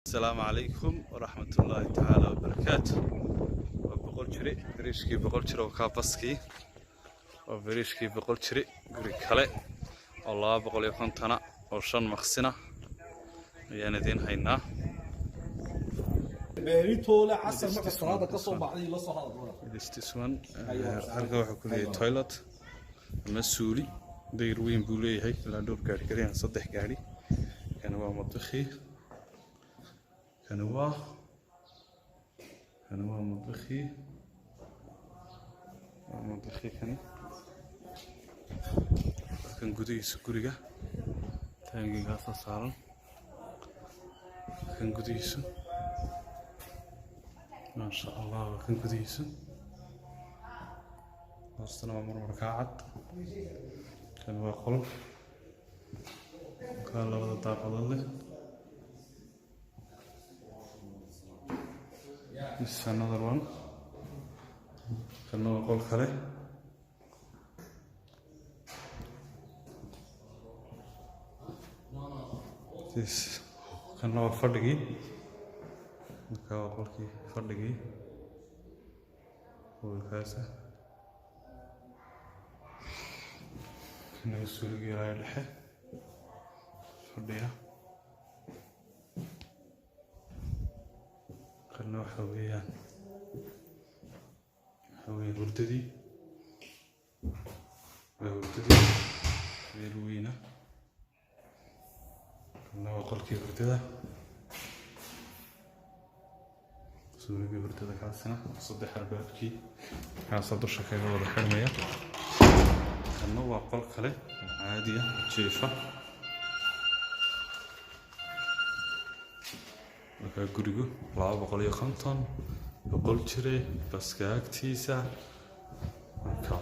Asalaamu calaykum waraxmatullaahi tacaala wabarakaatu. Waa Boqol Jiri, biriishkii Boqol Jiri oo kaa baskii. Waa biriishkii Boqol Jiri, guri kale oo 250-a oo 5 maqsina ayaan idiin haynaa. Beritoole casar marka salaada ka soo baxday la soo hadal doona. It is this one. Halka waxaa ku leeyahay toilet ama suuli, dayr weyn buu leeyahay, ilaa dhowr gaari kariyaan, 3 gaari. Kani waa madbakii, kani waa madbakii, waa madbakii kani. Kan gudihiisa guriga taangigaasoo saaran, kan gudihiisu maasha Allah waa kan gudihiisu. Hoostana waa marmarkaa cad. Kan waa qol kaa labada daaqadood leh. This is another one. Kana waa qol kale. This kana waa fadhigii. Marka waa qolkii fadhigii qolkaasa. Kana waa suuligii ilaa dhexe fadhiya. Kana waxa weeyaan hurdadii, waa hurdadii meel weyna. Kana waa qolkii hurdada, suuligii hurdada kaasina, 3 albaabkii kaasa dusha kaga wada xirmaya. Kana waa qol kale oo caadi ah, jiifa. Markaa gurigu 250, Boqol Jire, baska agtiisa. Marka